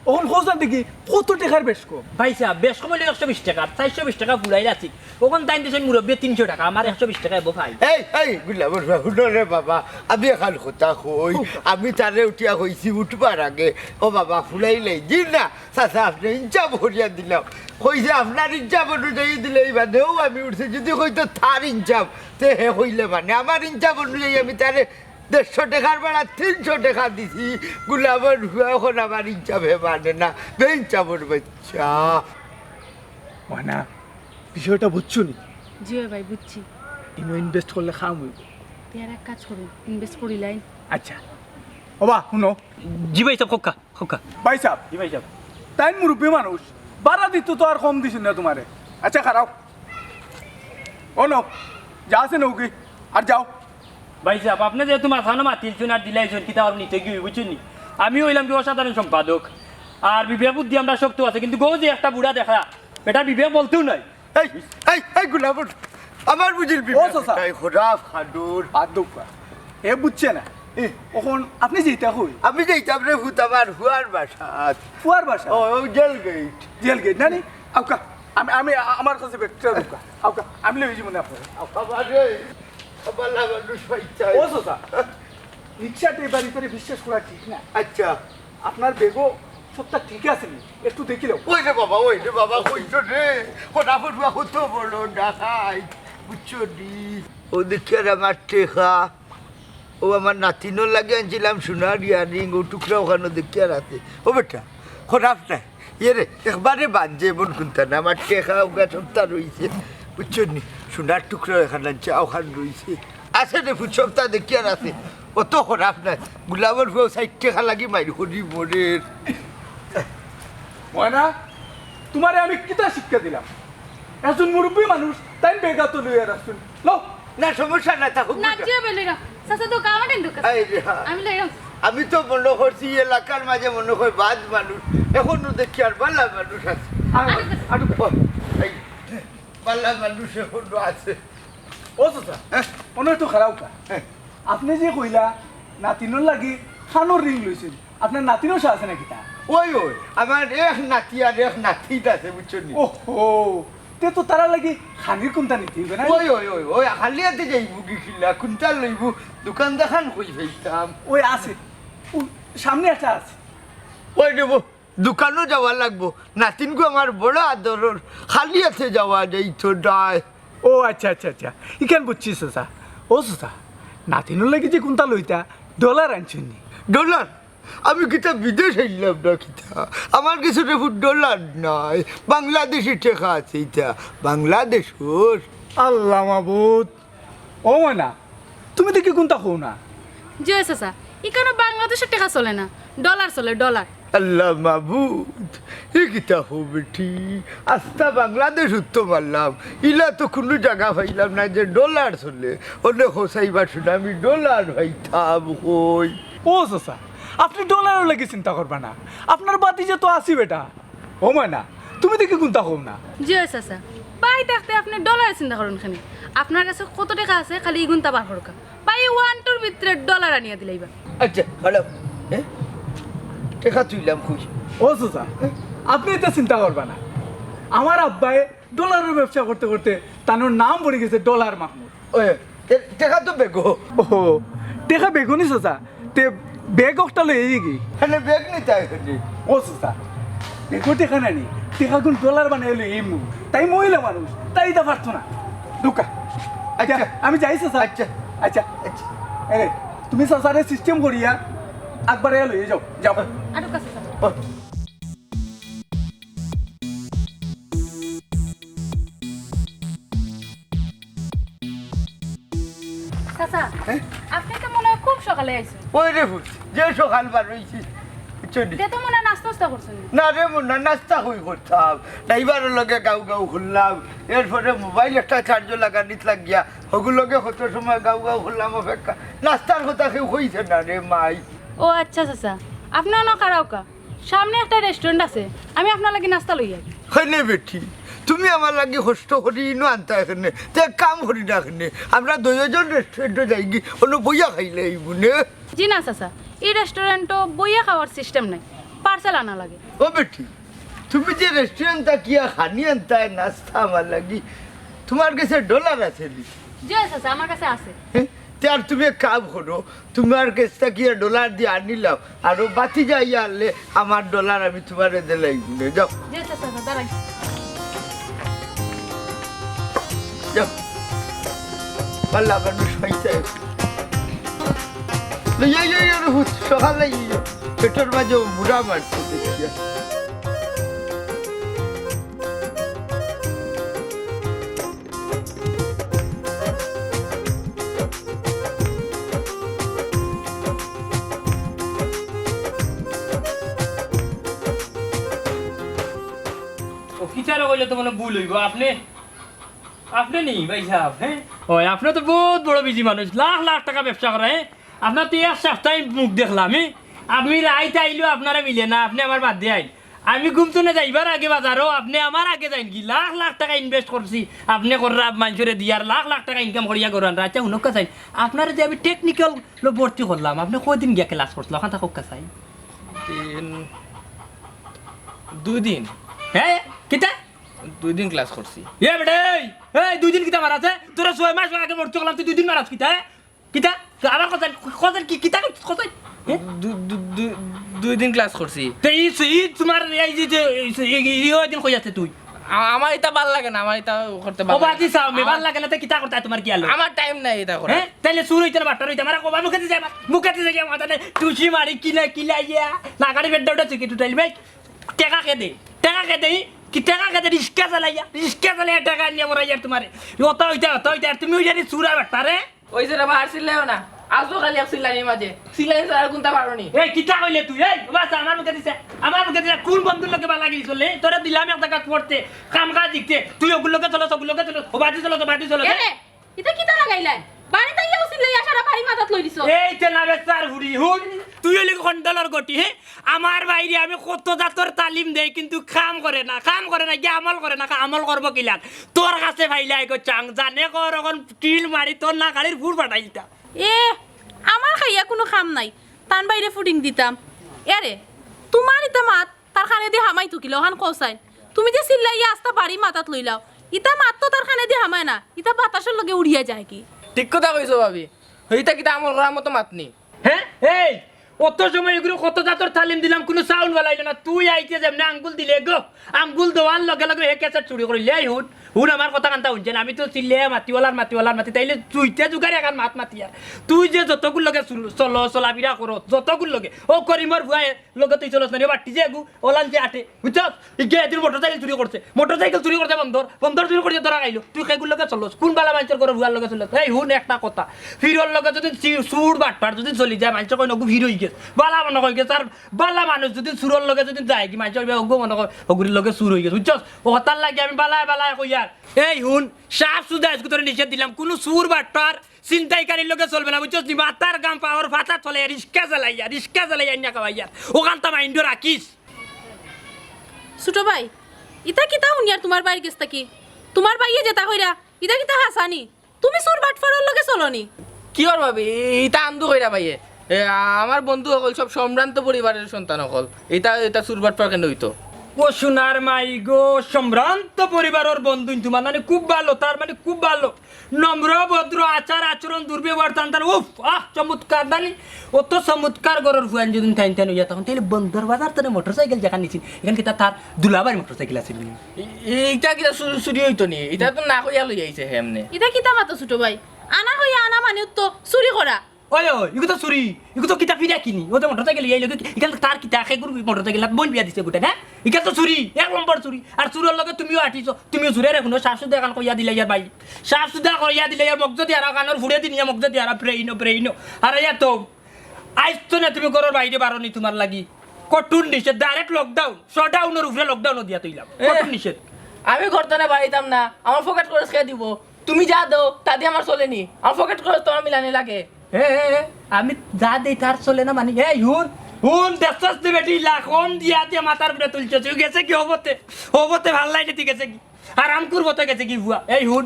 অখন কও চাইন দেখি, কত টেকার বেশ কম? ভাই সাহেব, বেশ কম অইলে একশো বিশ টেকা, চাইরশো বিশ টেকা ফুরাই রাখছি। অখন তাইন দিছইন মুরব্বিয়ে তিনশো টাকা, আমার একশো বিশ টেকা এবো ভাই। এই, এই, গুলামের ফুয়া, হুনো রে বাবা, আমি এখান কথা কই, আমি তারে উঠিয়া কইছি উঠবার আগে, ও বাবা, ফুরাইলাই দিন না, চাচা, আপনে ইনসাফ করিয়া দিলাম। কইছে, আপনার ইনসাফ অনুযায়ী দিলে এই বাদেও আমি উঠছি, যদি কইতো তার ইনসাফ, তে হে কইলে মানে, আমার ইনসাফ অনুযায়ী আমি তারে দেড়শো টেকার ভাড়া তিনশো টেকা দিছি, গুলামের ফুয়া অখন আমার ইনসাফ হে মানে না, বেইনসাফর বাচ্চা। ময়না, বিষয়টা বুঝছো নি? জি অয় ভাই, বুঝছি। ইনো invest করলে কাম অইবো। তে আর এক কাজ করুন, invest করিলাইন। আচ্ছা। ওবা, হুনো। জি ভাই সাহেব, কউক্কা। কউক্কা। ভাই সাহেব। জি ভাই সাহেব। তাইন মুরব্বি মানুষ, ভাড়া দিতো তো আর কম দিছইন না তোমারে। আচ্ছা, খাড়াও। ও নেও, যা আছে নেও গি, আর যাও। ভাই সাহেব, আপনে যেহেতু মাথানো মাতিলছইন আর দিলাইছইন, কিতা আর নিতে গিয়ে, বুঝছইন নি? আমি অইলাম কি অসাধারণ সম্পাদক, আর বিবেক বুদ্ধি আমরার শক্ত আছে, কিন্তু গো যে একটা বুড়া দেখরা, বেটার বিবেক বলতেউ নাই। এই, এই, এই গুলাম, আমার বুঝিল ও বিবেক চাচা। নাই, খরাফ খাডুর। বাদ দেউক্কা। হে বুঝছে না। এ, অখন আপনে যাইতা কই? আমি যাইতাম রে ফুত আমার ফুয়ার বাসাত। ফুয়ার বাসা? ও, ও জেল গেইট। জেল গেইট না নি? আউক্কা, আমি, আমি, আ-, আমার কাছে ব্যাগটা দেউক্কা। আউক্কা, আমি লই যাইমু নে আপনারে। আউক্কা বাবা রে, বালা মানুষ পাইছাইন। ও চাচা, রিক্সা ড্রাইভার ইতারে বিশ্বাস করা ঠিক না। আচ্ছা। আপনার ব্যাগো সবতা ঠিক আছে নি? একটু দেখিলাও। ওই রে বাবা, ওই রে বাবা, কইছো রে। খরাফর ফুয়া কত বড় ডাকাইত, বুঝছো নি? ও দেখিয়ার আমার টেকা, ও আমার নাতিনর লাগি আনছিলাম সোনার earring, ও টুকরা অখানো দেখিয়ার আছে। ও বেটা, খরাফ নায়। ইয়ে রে, একবারে বাদ যে মন কুন্তা না, আমার টেকা অউক্কা সবতা রইছে। বুঝছো নি? সোনার টুকরা অখান আনছে, অখান রইছে। আছে রে ফুত, সবতা দেখিয়ার আছে। অত খরাফ নায়। গুলামের ফুয়াও ষাইট টেকা লাগি মাইর করি মরের। ময়না, তোমারে আমি কিতা শিক্ষা দিলাম? একজন মুরব্বি মানুষ, তাইন ব্যাগ আতো লইয়া রাখছইন। লও। না, সমস্যা নাই, থাকুক না, বেটা। যে বেলে না। চাচা তো কামাটেন দোকান। এই রে, হ্যাঁ। আমি লইলাম। আমি তো মনো করছি এই এলাকার মাঝে মনো কয় বাদ মানুষ, অখনো দেখি আর বালা মানুষ আছে। আটুক, আটুক। ও, এই, মানুষ এখনো আছে। ও চাচা, হ্যাঁ? মনে একটু খারাপ কা? হ্যাঁ। আপনে যে কইলা নাতিনর লাগি কানর ring লইছইন, আপনার নাতিনও সে আছে না কিতা? ওই, ওই, আমার এক নাতি আর এক নাতিন আছে, বুঝছো নি? ওহো, তে তো তারার লাগি খানির কুন্তা নিতে অইবো না? ওই, ওই, ওই, ওই, খালি আতে যাইবো গি কিলা, কুন্তা লইবো, দোকান দেখান কই পাইতাম? ওই আছে, ও সামনে একটা আছে। ওই নেবো, দোকানও যাওয়া লাগবো, নাতিনগু আমার বড় আদরর, খালি আতে যাওয়া যাইতো নায়। ও আচ্ছা, আচ্ছা, আচ্ছা, ইখান বুঝছি চাচা। ও চাচা, নাতিনর লাগি যে কুন্তা লইতা, ডলার আনছইন নি? ডলার? আমি কিতা বিদেশ আইলাম না কিতা? আমার গেছে রে ফুট ডলার নাই, বাংলাদেশি টেকা আছে ইতা, বাংলাদেশর। আল্লাহ মাবুদ, ও ময়না, তুমি দেখি কুন্তা কও না। জি অয় চাচা, ইখানো বাংলাদেশর টেকা চলে না, ডলার চলে, ডলার। আল্লাহ মাবুদ, ই কিতা কও বেটি? আস্তা বাংলাদেশ উত্তম আল্লাম, ইলা তো কুনু জাগা পাইলাম না যে ডলার চলে। অনে কও চাইবা হুনো, আমি ডলার পাইতাম কই? ও চাচা, আপনে ডলারর লাগি চিন্তা করবা না, আপনার ভাতিজা তো আছি বেটা। ও ময়না, তুমি দেখি কুন্তা কও না। জি অয় চাচা, ভাই থাকতে আপনে ডলারর চিন্তা করইন কেনে? আপনার গেছে কত টেকা আছে, খালি ইগুনতা বার করউক্কা। ভাই one two-র ভিতরে ডলার আনিয়া দিলাইবা। আচ্ছা, হ্যালো। হ্যাঁ? টেকা তুইলাম কই? ও চাচা, আপনে ইতা চিন্তা করবা না। আমার আব্বায় ডলারর ব্যবসা করতে করতে তানর নাম পড়ি গেছে ডলার মাহমুদ। ওই, তে-, টেকা তো বেগো। ও, টেকা বেগো নি চাচা? তে ব্যাগ একটা লই আইগি। মানে ব্যাগ নিতে আইসনি? ও চাচা, বেগো টেকা নানি, টেকাগুন ডলার বানাই লই আইমু। তাই মহিলা মানুষ, তাই ইতা পারতো না। ঢুকা। আচ্ছা। আমি যাই চাচা। আচ্ছা। আচ্ছা। আচ্ছা। আরে, তুমি চাচারে system করিয়া আকবারে লই যাও, যাও। আরো কাছে যাও। ও। চাচা, হ্যাঁ? আপনে তো মনে অয় খুব সকালে আইছইন। ওই রে ফুত, যে সকাল বার অইছি, বুঝছো নি? তে তো মনে অয় নাস্তা উস্তা করছইন। না রে মুন্না, নাস্তা কই করতাম? ড্রাইভারর লগে গাউ গাউ করলাম, এরপরে মোবাইল একটা চার্জো লাগানিত লাগিয়া, হগুর লগে কত সময় গাউ গাউ করলাম অপেক্ষা। নাস্তার কথা কেউ কইছে না রে মাই। ও আচ্ছা চাচা, আপনে অনো খাড়াউক্কা। সামনে একটা restaurant আছে, আমি আপনার লাগি নাস্তা লই আই। হয় নে বেটি, তুমি আমার লাগি কষ্ট করি ইনো আনতায় কেনে, তে এক কাম করি না কেনে, আমরা দুইজন restaurant-ও যাইগি, অনো বইয়া খাইলে অইবো নে। জি না চাচা, ই restaurant-ও বইয়া খাওয়ার system নাই, parcel আনা লাগে। ও বেটি, তুমি যে restaurant থাকিয়া খানি আনতায় নাস্তা আমার লাগি, তুমার গেছে ডলার আছে নি? জি চাচা, আমার কাছে আছে। হ্যাঁ? তে আর তুমি এক কাম করো, তুমার গেছ থাকিয়া ডলার দিয়া আনিলাও, আর ও ভাতিজা আইয়া আনলে আমার ডলার আমি তুমারে দিলাইমু নে, যাও। জি চাচা, দাঁড়াই। যাও। পাল্লা মানুষ হইতে। লই, এই, এই, এই, হুত, সকালে এই, এই, পেটর মাঝে বুড়া মারছে দেখিয়া। ও, কিতারে কইলে তো মনে ভুল অইবো। আপনে, আপনে নি ভাইসাব, হ্যাঁ? ওই, আপনে তো বউত বড় busy মানুষ, লাখ লাখ টেকা ব্যবসা করা, হ্যাঁ? আপনার তো এক সপ্তাহ মুখ দেখলাম, হ্যাঁ? আমি রাইত আইলেও আপনারে মিলে না, আপনে আমার বাদে আইন। আমি ঘুম থনে যাইবার আগে বাজারো, আপনে আমার আগে যাইনগি। লাখ লাখ টেকা invest করছি, আপনে কররা মানষরে দিয়ার, লাখ লাখ টেকা income করিয়া কররা। আচ্ছা, হুনউক্কা চাইন, আপনারে যে আমি technical লো ভর্তি করলাম, আপনে কয়দিন গিয়া class করছলা? অখানতা কউক্কা চাইন। তিন, দুই দিন। হ্যাঁ? কিতা? দুই দিন class করছি। এ বেটা, এই, এই দুই দিন কিতা মারাছে? তোরে ছয় মাস আগে ভর্তি করলাম, তুই দুই দিন মারাছ কিতা, হ্যাঁ? কিতা? তুই আমার কথা, কথা কি, কিতা কথা? হ্যাঁ? দু-, দু-, দু-, দুই দিন class করছি। তে ই, ই তুমার এই যে, যে, এই, এই, এই, এই দিন কই আছে তুই? আ-, আমার ইতা ভালা লাগে না, আমার ইতা করতে ও ভালা লাগে বাকি না। চাও, মে আমার ভালা লাগে না, তে কিতা করতে তুমার কিয়া লো? আমার time নাই ইতা করার। হ্যাঁ? তাইলে চুর অইতে না, বাটপার অইতে, আমার কবা মুখে দিয়ে যায়, মুখে দিয়ে যায়, মাথা নেই, টুসি মারি, কিলা, কিলা, ইয়া। না, গাড়ি বেড্ডা উঠা চুকি টুটাইল ভাই। টেকা কে দে? টেকা কে দে? কি টেকা কে দে? রিক্সা চালাইয়া, রিক্সা চালাইয়া টেকা আনিয়া বড়াইয়ার তুমারে। অতা অইতা, অতা অইতা, আর তুমি অই জানি চুরা বেটা রে। ওই যে রে বাহার চিল্লাইও না। আজও খালি এক চিল্লানির মাঝে। চিল্লানি ছাড়া আর কুনতা পারো নি? এই, কিতা কইলে তুই? এই, বাস, আমার মুখে দিছে, আমার মুখে দিছে। কোন বন্ধুর লগে বালা গিরি চলে? তোরা দিলাম এক জায়গা করতে, কাম কাজ দিতে। তুই ওগুর লগে চলো, ওগুর লগে চলো, ও বাদি চলো, তো বাদি চলো। এ রে, ইতা কিতা লাগাইলায়? বাড়িত আইয়া উচিত লইয়া সারা বাড়ি মাথাত লই দিছো। এই তেলা বেচার হুড়ি হুন, তুই অইলে কি কন্ডলর গটি, হে? আমার ভাইরে আমি কত জাতর তালিম দেই, কিন্তু কাম করে না, কাম করে না, গিয়া আমল করে না, আমল করবো কিলান? তোর কাছে ফাইলে আইগো চাং, জানে কর অখন টিল মারি তোর না গাড়ির ফুর ফাটাইলতা। এ, আমার খাইয়া কুনু কাম নাই, তান ভাইরে ফুডিং দিতাম। এরে, তুমার ইতা মাত তার কানেদি হামাইতো কিলা, অখান কও চাইন। তুমি যে চিল্লাইয়া আস্তা বাড়ি মাথাত লইলাও, ইতা মাত তো তার কানেদি হামায় না, ইতা বাতাসর লগে উড়িয়া যায় কি? ঠিক কথা কইছো ভাবি, ইতা কিতা আমল করার মতো মাত নি? হে? এই, অত সময় ইগুরে কত জাতর তালিম দিলাম, কুনু sound বালাইলো না। তুই আইতে যেমনে আঙ্গুল দিলে গো, আঙ্গুল দেওয়ার লগে লগে হে ক্যাসেট চুরি করিলে। এই হুন, হুন আমার কথা কানতা হুনছস না? আমি তো চিল্লাইয়া মাতিওয়ালার মাতিওয়ালার মাতি, তাইলে তুই তে জুগাড় এখান মাত মাতিয়ার। তুই যে যতগুর লগে চল-, চলো, চলাফিরা করো, যতগুর লগে, ও করিমর ফুয়ায় লগে তুই চলস না রে, বাট্টি যে এগু, ওলান যে আটে, বুঝছস? ইগে এদিন মোটরসাইকেল চুরি করছে, মোটরসাইকেল চুরি করছে বন্দর, বন্দর চুরি করছে ধরা খাইলো। তুই কেগুর লগে চলস, কুন বালা মানষর ঘরর ফুয়ার লগে চলস? এই হুন একটা কথা, ফিরর লগে যদি চি-, চুর বাটপার যদি চলি যায়, মানষে কইন অগু ফির অইগেছে, বালা মনে অইগেছে। আর বালা মানুষ যদি চুরর লগে যদি যায় কি, মানষে কইবা অগু মনে কয় অগুর লগে চুর অইগেছে, বুঝছস? অতার লাগি আমি বালায় বালায় কইয়ার। এই হুন, সাফ সুজা আইজকু তোরে নিষেধ দিলাম, কুনু চুর বাটপার ছিনতাইকারীর লগে চলবে না, বুঝছস নি? মাথার ঘাম পাওর পাতা তলে রিস্কা চালাইয়া, রিস্কা চালাইয়া আইনা খাওয়াইয়া, অখানতা মাইন্ডো রাখিস। ছোট ভাই, ইতা কিতা হুনিয়ার তুমার ভাইর গেছ থাকি? তুমার ভাইয়ে যেতা কইরা, ইতা কিতা হাছা নি? তুমি চুর বাটপারর লগে চলো নি? কিওর ভাবি, ইতা আন্দু কইরা ভাইয়ে। এ, আ-, আমার বন্ধু অকল সব সম্ভ্রান্ত পরিবারের সন্তান অকল। ইতা, ইতা চুর বাটপার কেনে অইতো? ও সোনার মাই গো, সম্ভ্রান্ত পরিবারর বন্ধু তুমার মানে খুব ভালো, তার মানে খুব ভালো। নম্র, ভদ্র, আচার, আচরণ, দুর্ব্যবহার, তান তান, উফ, আহ, চমৎকার, নানি? অত চমৎকার ঘরর ফুয়াইন যদি তাইন তাইন অইয়া তখন, তাইলে বন্দর বাজার তনে মোটরসাইকেল যেখান নিছিল, এখান কিতা তার দুলাভাইর মোটরসাইকেল আছিল নি? ই-, ইটা কিতা চুরি, চুরি অইতো নি? ইটা তো না কইয়া লই আইছে হে এমনে। ইটা কিতা মাতো ছোট ভাই? আনা কইয়া আনা মানে তো চুরি করা। ওই, ওই, ইগু তো চুরি, ইগু তো কিতা ফিরা কিনি, ও তো মোটরসাইকেল লইয়া আইলো, ইখান তার কিতা, হে গুরু মোটরসাইকেল, বইন বিয়া দিছে গুটা, না? ইখান তো চুরি, এক নম্বর চুরি। আর চুরর লগে তুমিও আটিছো, তুমিও চুরের এখনো সাফ সুজা এখান কইয়া দিলাইয়ার ভাই, সাফ সুজা কইয়া দিলাইয়ার, মগজ দিয়া আর কানর ফুড়ে দিনিয়া মগজ দিয়া আর ব্রেইনো, ব্রেইনো। আর ইয়া তো, আইজ তো না তুমি ঘরর বাইরে বারো নি তুমার লাগি, কঠোর নিষেধ, direct lockdown, shutdown-র উপরে lockdown দিয়া থইলাম, এ, কঠোর নিষেধ। আমি ঘর তনে বারইতাম না, আমার পকেট খরচ কে দিব? তুমি যা দেও, তা দি আমার চলে নি। আমার পকেট খরচ তো আমার মিলানি লাগে। এ, এ, এ, আমি যা দেই তার চলে না মানে? এই হুন, হুন, দেখছস নি বেটি, লাখন দিয়া দিয়া মাথার উপরে তুলছস, তুই গেছে কি হবতে? হবতে ভাল লাগে, তুই গেছে কি? আরাম করবো তো গেছে কি বুয়া? এই হুন,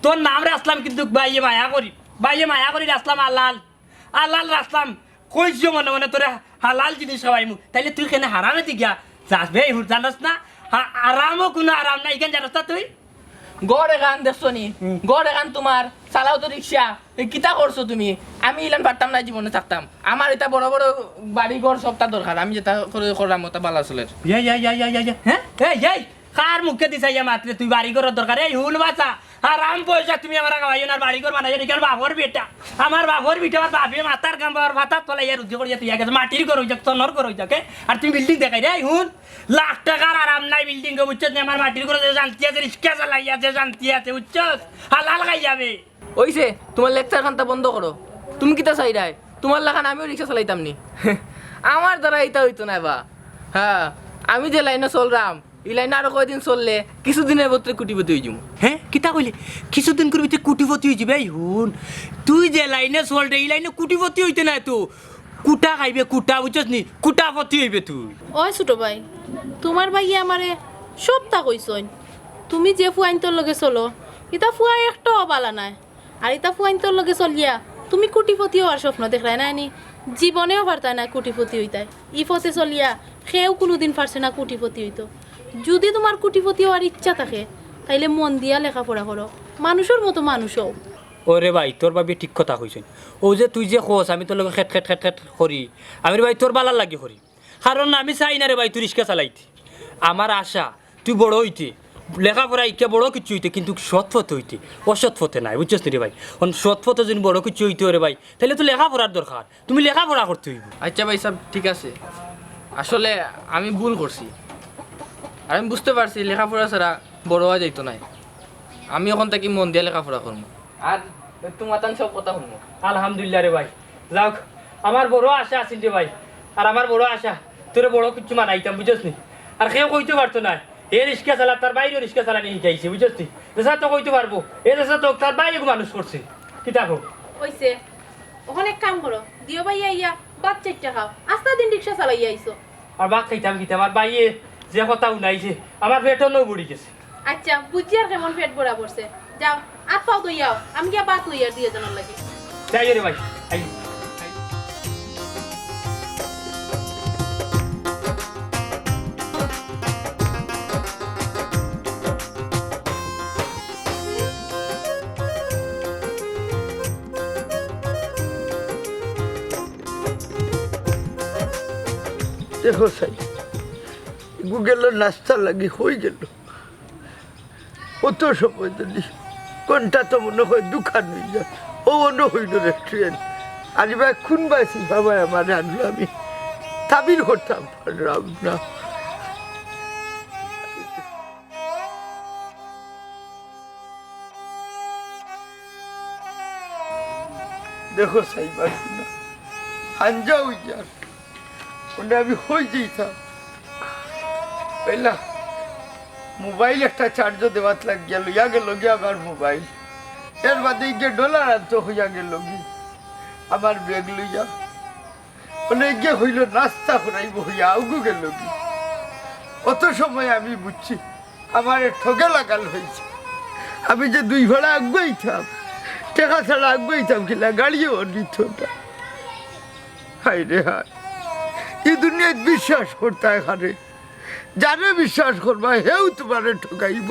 তোর নাম রাখলাম কিন্তু বাইয়ে মায়া করি, বাইয়ে মায়া করি রাখলাম আলাল, আলাল রাখলাম, কইছিও মনে মনে তোরে হালাল জিনিস খাওয়াইমু, তাইলে তুই কেনে হারামে দি গিয়া যাস বে? এই হুন, জানস না? হা-, আরামও কুনু আরাম নাই, ইখান জানস না তুই? ঘর এখান দেখছো নি? হুম। ঘর এখান তুমার, চালাও তো রিক্সা। এই কিতা করছো তুমি? আমি ইলান পারতাম না জীবনে থাকতাম। আমার ইতা বড় বড় বাড়ি ঘর সবতা দরকার। আমি যেতা করে করলাম ওতা বালা চলের। ইয়া, ইয়া, ইয়া, ইয়া, ইয়া, ইয়া। হ্যাঁ? এই, এই, কার মুখে দিছা ইয়া মাতরে তুই বাড়ি ঘরর দরকার? এই হুন বাছা, হারাম পয়সা তুমি আমারে খাওয়াইও না, বাড়ি ঘর বানাইও না, ইখান বাপর বেটা। আমার বাপর বেটা, আমার বাপে মাথার ঘাম পাওর পাতা তলে ইয়া রুজি করিয়া তুই গেছে, মাটির ঘর অই যাক, তনর ঘর অই যাক, এ? আর তুমি building দেখাই রে, এই হুন। লাখ টাকার আরাম নাই building-ও, বুঝছস নি? আমার মাটির ঘরো যে শান্তি আছে, রিক্সা চালাইয়া যে শান্তি আছে, বুঝছস? হালাল খাইয়া বে। অইছে, তুমার lecture খানতা বন্ধ করো। তুমি কিতা চাইরায়? তুমার লাখান আমিও রিক্সা চালাইতাম নি। আমার দ্বারা ইতা অইতো নায় বা। হ্যাঁ, আমি যে লাইনো চলরাম, ই লাইনো আরো কয়দিন চললে কিছুদিনর ভিতরে কোটিপতি অইযিমু। হে, কিতা কইলে? কিছুদিনর ভিতরে কোটিপতি অইযিবে? এই হুন, তুই যে লাইনো চলরে, ই লাইনো কোটিপতি অইতে নায় তো। কুটা খাইবে, কুটা, বুঝছস নি? কুটাপতি অইবে তুই। ওই ছোট ভাই, তুমার ভাইয়ে আমারে সবতা কইছইন। তুমি যে ফুয়াইন্তর লগে চলো, ইতা ফুয়া একটাও বালা নায়। আর ইতা ফুয়াইন্তর লগে চলিয়া তুমি কোটিপতি অওয়ার স্বপ্ন দেখরায় নায় নি? জীবনেও পারতায় নায় কোটিপতি অইতায়। ই পথে চলিয়া কেউ কুনুদিন পারছে না কোটিপতি অইতো। যুদি তুমার কোটিপতি অওয়ার ইচ্ছা থাকে, তাইলে মন দিয়া লেখাপড়া করো, মানুষর মতো মানুষ অও। ওরে ভাই, তোর ভাবিয়ে ঠিক কথা কইছইন। অউ যে তুই যে কস, আমি তোর লগে খেট খেট খেট খেট করি, আমি রে ভাই তোর বালার লাগি করি। কারণ আমি চাই না রে ভাই তুই রিক্সা চালাইতে। আমার আশা তুই বড় অইতে, লেখাপড়া ইকা বড় কিচ্ছু অইতে, কিন্তু সৎ পথে অইতে, অসৎ পথে নায়, বুঝছস নি রে ভাই? কারণ সৎ পথে যদি বড় কিচ্ছু অইতে অয় রে ভাই, তাইলে তো লেখাপড়ার দরকার, তুমি লেখাপড়া করতে অইবো। আচ্ছা ভাই সাব, ঠিক আছে, আসলে আমি ভুল করছি, আর আমি বুঝতে পারছি লেখাপড়া ছাড়া বড় অওয়া যাইতো নায়। আমি অখন থাকি মন দিয়া লেখাপড়া করমু। আর তুমাতান সব কথা হুনমু। আলহামদুলিল্লাহ রে ভাই। যাউক, আমার বড় আশা আছিল রে ভাই। আর আমার বড় আশা, তোরে বড় কিচ্ছু বানাইতাম, বুঝছস নি? আর কেউ কইতে পারতো নায়, এ রিক্সা চালার, তার ভাইরেও রিক্সা চালানি শিখাইছে, বুঝছস নি? যেছা তো কইতে পারবো, এ যেছা তো তার ভাইয়ে মানুষ করছে। কিতা কও? অইছে। অখন এক কাম করো, দিও ভাই আইয়া ভাত চাইট্টা খাও, আস্তা দিন রিক্সা চালাইয়া আইছো। আর ভাত খাইতাম কিতা, আমার ভাইয়ে যে কথা হুনাইছে, আমার পেটও নৌ পড়ি গেছে। আচ্ছা, বুঝছি আর কেমন পেট ভরা পড়ছে। যাও, আত পাও ধইয়াও, আমি গিয়া ভাত লইয়ার দুইজনর লাগি। যাই রে ভাই, আই। দেখো চাই, গুগলর নাস্তা লাগি হই গেল। অত সময় যদি কোনটা তো মনে হয় দোকান হইয়া, ও অন্য হইল রেস্টুরেন্ট। আরে ভাই, কোন বাসি বাবা আমার আনলো, আমি তাবির করতাম পারলাম না। দেখো সাইবার, হাঞ্জা হইয়া, ওটা আমি হই যাইতাম। পেলা মোবাইল একটা চার্জ দেওয়াত লাগিয়া লইয়া গেল গিয়া আমার মোবাইল। এর বাদে গিয়ে ডলার আনতো হইয়া গেল গি আমার ব্যাগ লইয়া। মানে গিয়ে হইল নাস্তা করাইব হইয়া আউগু গেল গি। অত সময় আমি বুঝছি আমার ঠগে লাগাল হয়েছে। আমি যে দুই ভাড়া আগুয়াইতাম, টেকা ছাড়া আগুয়াইতাম কিলা, গাড়িও নিত না। হায় রে হায়, এই দুনিয়াত বিশ্বাস করতায় কারে? যারে বিশ্বাস করবায়, হেউ তোমারে ঠগাইব।